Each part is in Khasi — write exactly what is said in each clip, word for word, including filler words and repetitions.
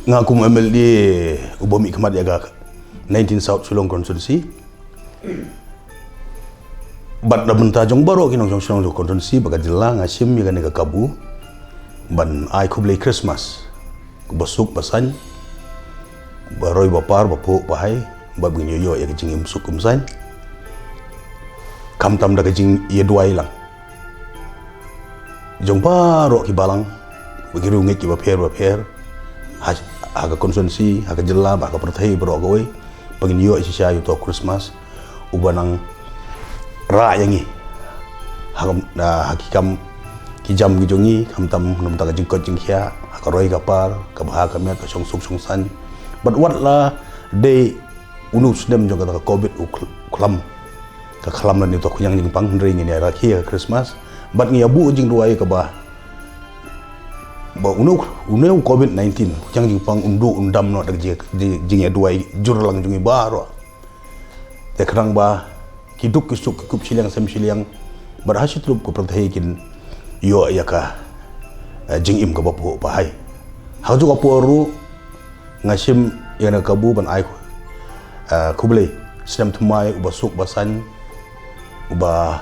Nga kum M L A uba mih khmat ïa ka nineteen South Shillong Constituency. Bad na bynta jong baroh ki nongshong shnong jong constituency bad ka jylla nga shim ïa kane ka kabu ban ai khublei Christmas kaba suk ba saiñ, ba roi ba par, ba phuh ba hai, bad ba ngin ïoh ïa ka jingim suk im saiñ. Khamtam da ka jingïaduwai lang jong baroh ki balang, ba ki riewngeit kiba pher ba pher, ha, ha ka constituency, ha ka jylla, bad ha ka pyrthei baroh kawei, ba ngin ïoh shisha ïa uto u Christmas uba nang rah ïa ngi ha ka, ha ki kam ki jam ki jong ngi, khamtam na bynta ka jingkoit jingkhiah, ha ka roi ka par, ka bha ka miat, ka shong suk shong saiñ. Bad wat la dei une u snem jong kata ka covid u khl-, khlam, ka khlam lane uto u khñiang jingpang, hynrei ngin ïa rakhe ïa ka Christmas bad ngin ïa buh jingduwai kaba, ba une u, une u covid nineteen u khñiang jingpang un duh un dam noh da ka jing, jing, jingïaduwai jur lang jong ngi baroh. Te khnang ba ki duk ki suk ki kup shiliang sem shiliang bad ha shi tyllup ka pyrthei kin ïoh ïa ka, eh, jingim kaba phuh ba hai. Ha kajuh ka por ruh nga shim ïa kane ka kabu ban ai, eh, khublei snem thymmai uba suk ba saiñ, uba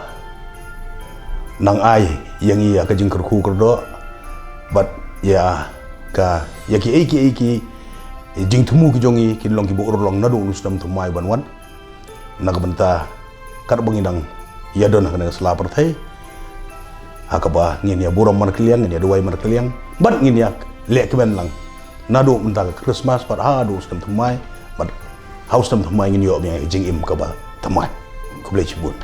nang ai ïa ngi ïa ka jingkyrkhu kyrdoh bad ïa ka, ïa kiei kiei ki jingthmu ki jong ngi kin long kiba urlong naduh une u snem thymmai ban wan, na ka bynta katba ngi dang ïadon ha kane ka sla pyrthei, ha kaba ngin ïa burom markylliang, ngin ïa duwai markylliang bad ngin ïa leh kmen lang naduh mynta ka Christmas bad haduh u snem thymmai, bad ha u snem thymmai ngin ïoh biang ïa ka jingim kaba thymmai. Khublei shibun.